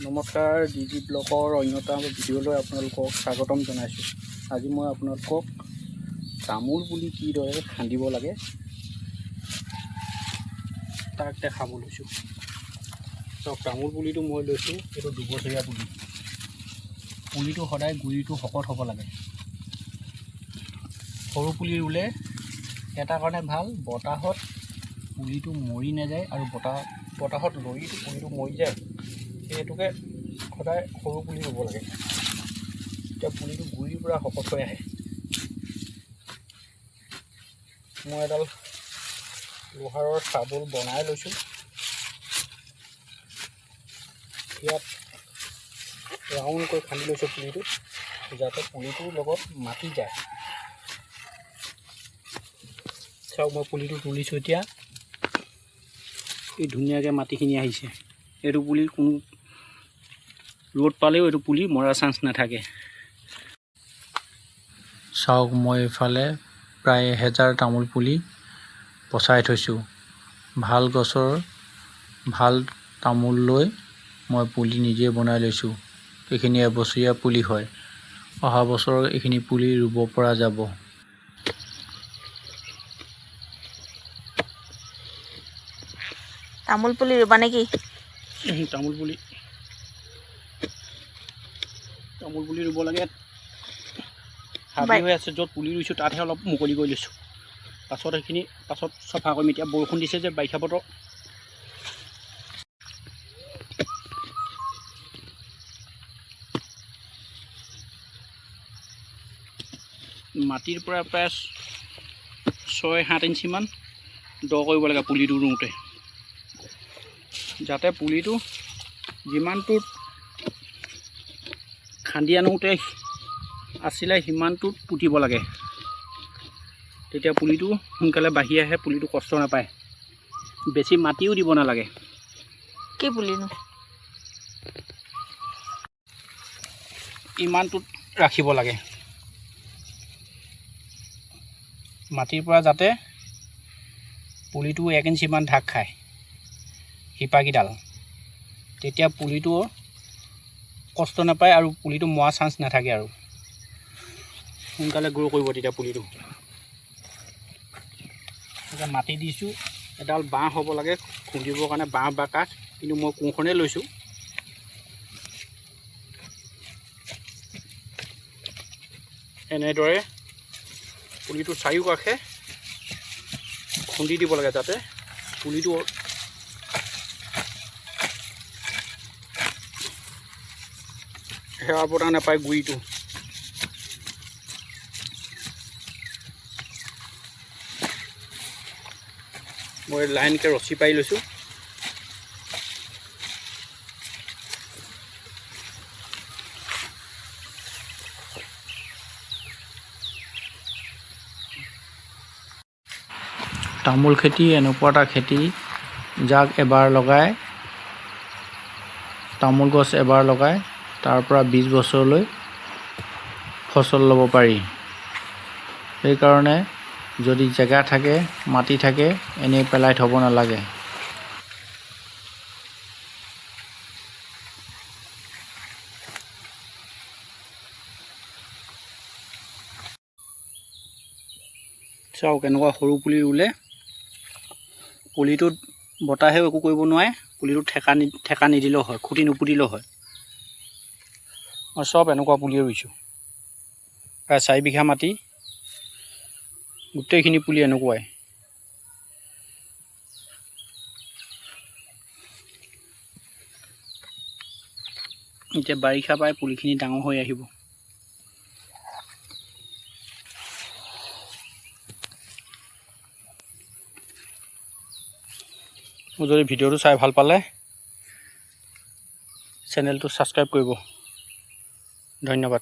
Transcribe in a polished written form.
নমস্কাৰ, D G ব্লগৰ অন্য এটা ভিডিঅ'লৈ আপোনালোকক স্বাগতম জনাইছোঁ। আজি মই আপোনালোকক তামোল পুলি কিদৰে খান্দিব লাগে তাক দেখাব লৈছোঁ। চাওক, তামোল পুলিটো মই লৈছোঁ, এইটো 2 বছৰীয়া পুলি। পুলিটো সদায় গুৰিটো শকত হ'ব লাগে। সৰু পুলি ৰুলে এটা কাৰণে ভাল, বতাহত পুলিটো মৰি নাযায় আৰু বতাহত লৰিটো পুলিটো মৰি যায়। সেই হেতুকে সদায় সৰু পুলি ৰুব লাগে। তেতিয়া পুলিটো গুৰিৰ পৰা শকত হৈ আহে। মই এডাল লোহাৰৰ চাবোল বনাই লৈছোঁ। ইয়াত ৰাউণ্ডকৈ খান্দি লৈছোঁ পুলিটো, যাতে পুলিটোৰ লগত মাটি যায়। চাওক, মই পুলিটো তুলিছোঁ এতিয়া। এই ধুনীয়াকৈ মাটিখিনি আহিছে। এইটো পুলি কোনো ৰ'দ পালেও এইটো পুলি মৰাৰ চান্স নাথাকে। চাওক, মই এইফালে প্ৰায় 1000 তামোল পুলি পচাই থৈছোঁ। ভাল গছৰ ভাল তামোল লৈ মই পুলি নিজে বনাই লৈছোঁ। এইখিনি এবছৰীয়া পুলি হয়। অহা বছৰ এইখিনি পুলি ৰুব পৰা যাব। তামোল পুলি ৰুবা নেকি? তামোল পুলি ৰুব লাগে। হাবি হৈ আছে য'ত পুলি ৰুইছোঁ, তাতহে অলপ মুকলি কৰি লৈছোঁ। পাছত সেইখিনি পাছত চফা কৰিম। এতিয়া বৰষুণ দিছে যে, বাৰিষা বতৰ। মাটিৰ পৰা প্ৰায় 6-7 ইঞ্চিমান দ কৰিব লাগে পুলিটো ৰুওঁতে, যাতে পুলিটো যিমানটোত খান্দি আনোতে আছিলে সিমানটোত পুতিব লাগে। তেতিয়া পুলিটো সোনকালে বাঢ়ি আহে, পুলিটো কষ্ট নাপায়। বেছি মাটিও দিব নালাগে। কি পুলিনো? ইমানটোত ৰাখিব লাগে মাটিৰ পৰা, যাতে পুলিটো 1 ইঞ্চিমান ঢাক খায় শিপাকেইডাল। তেতিয়া পুলিটো কষ্ট নাপায় আৰু পুলিটো মৰা চান্স নাথাকে আৰু সোনকালে গ্ৰ' কৰিব তেতিয়া পুলিটো। এতিয়া মাটি দিছোঁ। এডাল বাঁহ হ'ব লাগে খুন্দিবৰ কাৰণে, বাঁহ বা কাঠ। কিন্তু মই কোৰখনেই লৈছোঁ। এনেদৰে পুলিটো চাৰিওকাষে খুন্দি দিব লাগে, যাতে পুলিটো সেৱা বতাহ নাপায় গুৰিটো। মই লাইনকৈ ৰছী পাৰি লৈছোঁ। তামোল খেতি এনেকুৱা এটা খেতি, যাক এবাৰ লগাই, তামোল গছ এবাৰ লগাই তাৰ পৰা 20 বছৰলৈ ফচল ল'ব পাৰি। সেইকাৰণে যদি জেগা থাকে, মাটি থাকে, এনেই পেলাই থ'ব নালাগে। চাওক, এনেকুৱা সৰু পুলি ৰুলে পুলিটোত বতাহেও একো কৰিব নোৱাৰে। পুলিটোত ঠেকা নিদিলেও হয়, খুটি নুপুতিলেও হয়। মই চব এনেকুৱা পুলিয়ে ৰুইছোঁ। প্ৰায় 4 বিঘা মাটি, গোটেইখিনি পুলি এনেকুৱাই। এতিয়া বাৰিষা পাই পুলিখিনি ডাঙৰ হৈ আহিব। মোৰ যদি ভিডিঅ'টো চাই ভাল পালে চেনেলটো ছাবস্ক্ৰাইব কৰিব। ধন্যবাদ।